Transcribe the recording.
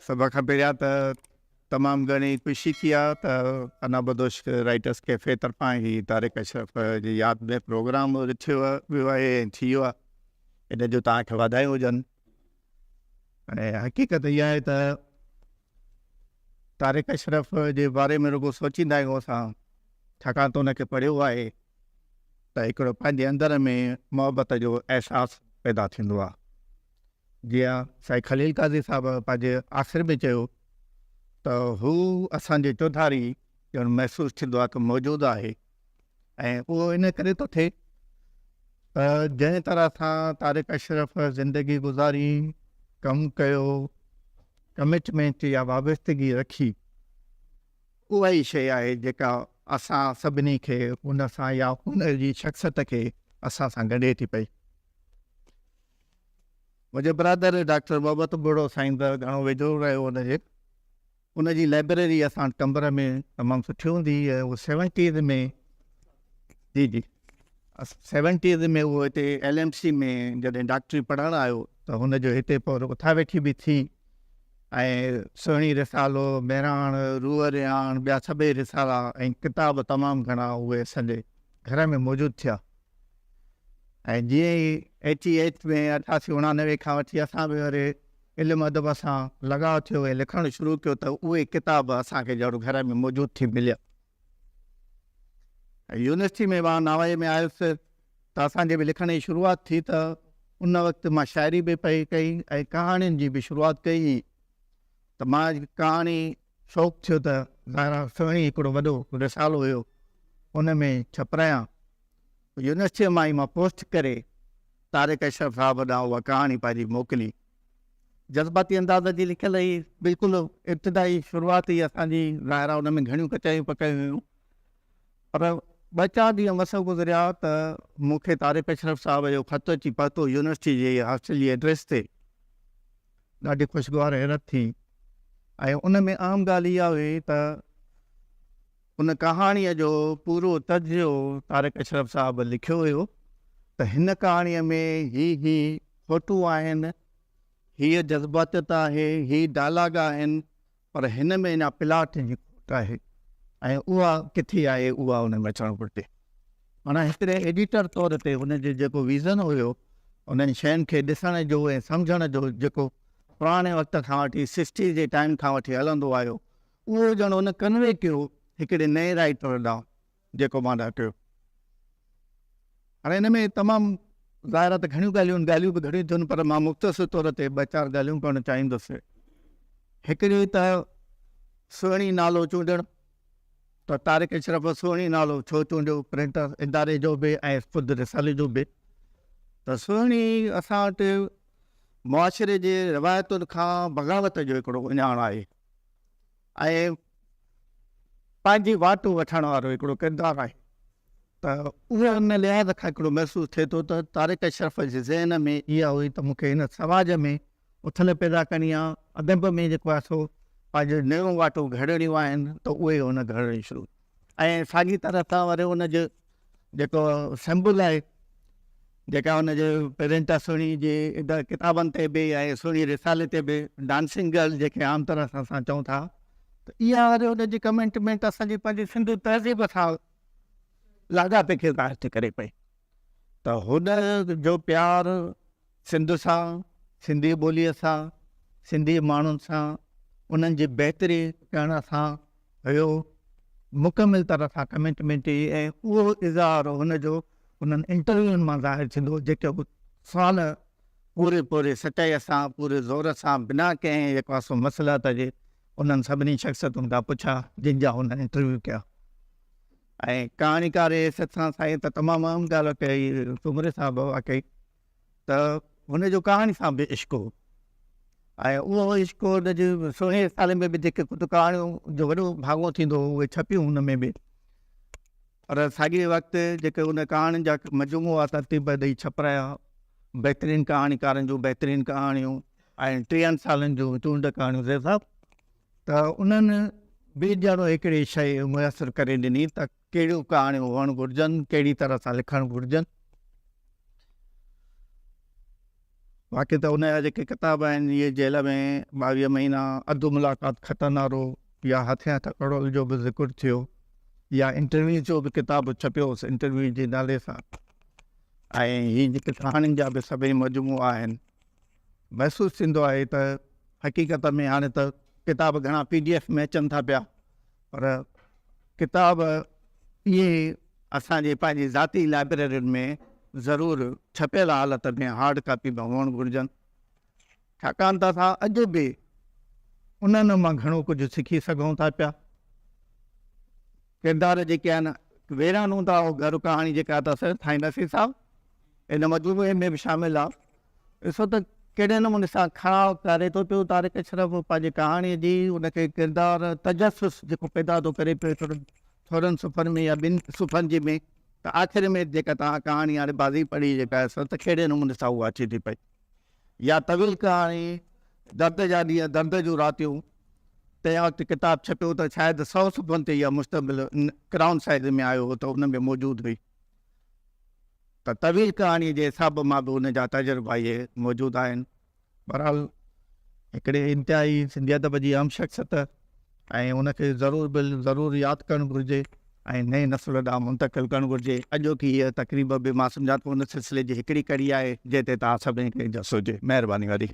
سڀ کان پهريان ته تمام گهڻي خوشي ٿي آ ته انا بدوش رائٽرس ڪيفي طرفان هي طارق اشرف جي ياد ۾ پروگرام رٿيو ويو آهي ۽ ٿي ويو آهي ان جو توهان کي واڌايون هجن ۽ حقيقت اها آهي ته طارق اشرف جي باري ۾ رڳو سوچيندا آهيون اسان ڇاڪاڻ ته ان کي پڙهيو آهي ته هڪڙو پنهنجي اندر ۾ محبت جو احساس پيدا ٿيندو آهي جيئن سائين خليل قاضي صاحب پنهنجي آخر ۾ چيو ته هو اسان جي چوڌاري ڄڻ محسوس ٿيندو آهي ته موجود آهي ۽ اهو ان ڪري ٿو ٿئي ته جنهن طرح سان طارق اشرف زندگي گذاري، ڪم ڪيو، ڪمٽمينٽ يا وابستگي رکي، اها ئي شيء آهي جيڪا اسان سڀني کي ان سان يا ان جي شخصيت کي اسان سان ڳنڍي ٿي پئي. منهنجو برادر ڊاڪٽر محبت ٻرڙو سائين ته گهڻو ويجهو رهيو ان جي ان جي لائبريري اسان وٽ قمبر ۾ تمام سٺي هوندي هئي ۽ اهو سيونٽيز ۾ جي جي سيونٽيز ۾ اهو هتي ايل ايم سي ۾ جڏهن ڊاڪٽري پڙهڻ آيو ته هن جو هتي پوء اٿا ويٺي به ٿي ۽ سهڻي رسالو مهراڻ روح رهاڻ ٻيا سڀئي رسالا ۽ ڪتاب تمام گهڻا اهي اسان جي گهر ۾ موجود ٿيا ۽ جيئن ئي ايٽي ايٽ ۾ 88 89 کان وٺي اسان به وري علم ادب سان لڳاء ٿيو ۽ لکڻ شروع ڪيو ته اهي ڪتاب اسان کي ڄڻ گهر ۾ موجود ٿي مليا. ۽ يونيورسٽي ۾ مان ناوائي ۾ آيس ته اسان جي به لکڻ جي شروعات ٿي ته ان وقت مان شاعري به پئي ڪئي ۽ ڪهاڻين جي به شروعات ڪئي هئي ته مان ڪهاڻي شوق ٿيو ته ظاهر آهي سهڻي هڪڙو وڏو رسالو هيو ان ۾ ڇپرايان. يونيورسٽيء مان ئي مان پوسٽ ڪري طارق اشرف صاحب ڏانهن اها ڪهاڻي پنهنجي موڪلي. جذباتي انداز جي لکيل هئي، بلڪل ابتدائي شروعات هئي اسان جي، ظاهر آهي ان ۾ گهڻيون ڪچايون پڪايون هيون، پر ٻه چار ڏينهن مس گذريا ته مون کي طارق اشرف صاحب جو خط اچي پهتو يونيورسٽي جي هاسٽل جي ايڊريس تي. ڏاڍي خوشگوار حيرت ٿي ۽ ان ۾ اهم ڳالهه اها هئي ته ان ڪهاڻيء جو پورو تجزيو طارق اشرف صاحب لکيو هيو ته هن ڪهاڻيء ۾ هي هي فوٽو آهن، هيء جذباتيت آهي، هي ڊائلاگ آهن، پر هن ۾ اڃا پلاٽ جي کوٽ آهي ۽ اها ڪٿي آهي اها ان ۾ اچڻ گهرجي. معنيٰ هڪڙي ايڊيٽر طور تي هن جو جيڪو ويزن هيو انهن شين کي ڏسڻ جو ۽ سمجهڻ جو جيڪو پراڻي وقت کان وٺي سڪسٽيز جي ٽائيم کان وٺي هلندو آيو اهو ڄڻ هن ڪنوي ڪيو هڪڙي نئين رائيٽر ڏانهن جيڪو مان ڏانهن ڪيو. هاڻي ان ۾ تمام ظاهر آهي ته گهڻيون ڳالهيون آهن، ڳالهيون به گهڻيون ٿيون پر مان مختصر طور تي ٻه چار ڳالهيون ڪرڻ چاهيندس. هڪڙي ته سهڻي نالو چونڊڻ ته طارق اشرف سهڻي نالو ڇو چونڊيو پرنٽر اداري جو به ۽ خود رسالي جو به ته سهڻي اسان وٽ معاشري جي روايتن کان بغاوت جو هڪڙو اهڃاڻ آهي. ۽ پنهنجي واٽ وٺڻ وارو هڪڙو ڪردار آهي ته اهو ان لحاظ کان هڪڙو محسوس ٿئي ٿو ته طارق اشرف جي ذهن ۾ اها هئي ته مون کي هن سماج ۾ اٿل پيدا ڪرڻي آهي ادب ۾ جيڪو آهي سو پنهنجو نيون واٽون گهڙڻيون آهن ته اهي هن گهڙڻيون شروع ۽ ساڳي طرح سان وري ان جو جيڪو سمبل آهي جيڪا ان جي پرنٽ سهڻي جي ڪتابن تي به ۽ سهڻي رسالي تي به ڊانسنگ گرل جيڪي عام طرح سان اسان چئون ٿا ته اها وري ان جي ڪمٽمينٽ اسان جي پنهنجي سنڌو تهذيب سان لاڳاپي کي ظاهر ٿي ڪري پئي ته هن جو پيار سنڌ سان، سنڌي ٻوليء سان، سنڌي ماڻهن سان، انهن جي بهتري ڪرڻ سان هيو. مڪمل طرح سان ڪمٽمينٽ هئي ۽ اهو اظهار هن جو انهن انٽرويوئن مان ظاهر ٿيندو هو جيڪي هو سوال پوري پوري سچائيء سان، پوري زور سان بنا ڪنهن جيڪو آهي سو مصلحت جي انهن سڀني شخصيتن کان پڇيا جن جا هن انٽرويو ڪيا. ۽ ڪهاڻيڪار جي حيثيت سان سائين ته تمام اهم ڳالهه ڪئي سومري صاحب واقعي ته هن جو ڪهاڻي سان به عشق هو ۽ اهو عشق هن جي سهڻي رسالي ۾ به جيڪي ڪجهه ڪهاڻيون جو وڏو ڀاڱو ٿيندو هو اهي ڇپيون هن ۾ به پر ساڳئي وقت جيڪي ان ڪهاڻين جا مجموعا ترتيب ڏئي ڇپرايا بهترين ڪهاڻيڪارن جون بهترين ڪهاڻيون ۽ ٽيهن سالن جون چونڊ ڪهاڻيون زيب صاحب ته انهن به ڄڻ هڪڙي شيء ميسر ڪري ڏني ته ڪهڙيون ڪهاڻيون هئڻ گهرجن، ڪهڙي طرح سان لکڻ گهرجن. باقي ته ان جا جيڪي ڪتاب آهن اهي جيل ۾ 22 مهينا، اڌ ملاقات خطن وارو يا هٿين هٿ ڪڙول جو به ذڪر ٿيو يا انٽرويو جو به ڪتاب ڇپيو هوس انٽرويو جي نالي سان ۽ هي جيڪي ڪهاڻين جا به سڀئي مجموعا آهن. محسوس ٿيندو آهي ته حقيقت ۾ هاڻي ته ڪتاب گهڻا پي ڊي ايف ۾ اچن ٿا پيا پر ڪتاب اهي اسان جي پنهنجي ذاتي لائبريرين ۾ ضرور ڇپيل حالت ۾ هارڊ ڪاپي ۾ هئڻ گهرجن، ڇاڪاڻ ته اسان اڄ به انهن مان گهڻو ڪجهه سکي سگهون ٿا پيا. ڪردار جيڪي آهن، ويران هوندا هو گهر ڪهاڻي جيڪا اٿس سائين نصير صاحب ان مجموعي ۾ به شامل آهي. ڏسو ته ڪهڙي نموني سان کڻاء ڪري ٿو پيو طارق اشرف پنهنجي ڪهاڻيء جي ان کي ڪردار تجسس جيڪو پيدا ٿو ڪري پيو ٿورن ٿورن صفحن ۾ يا ٻن صفحن جي ۾ ته آخر ۾ جيڪا توهان ڪهاڻي هاڻي بازي پڙهي جيڪا آهي سو ته ڪهڙي نموني سان اها اچي ٿي پئي يا طويل ڪهاڻي درد جا ڏينهن درد جون راتيون تنهن وقت ڪتاب ڇپيو ته شايد سئو صفحن تي اها مشتمل ڪرائون سائيز ۾ آيو هو ته ان ۾ موجود هئي ته طويل ڪهاڻيء جي حساب مان به ان جا تجربا اهي موجود آهن. بهرحال هڪڙي انتهائي سنڌي ادب جي اهم شخصيت ۽ ان کي ضرور بل ضرور ياد ڪرڻ گهرجي ۽ نئين نسل ڏانهن منتقل ڪرڻ گهرجي. اڄوڪي هيء تقريب به مان سمجهان ٿو ان سلسلي جي هڪڙي ڪڙي آهي، جنهن تي توهان سڀني کي جس هجي. مهرباني وڏي.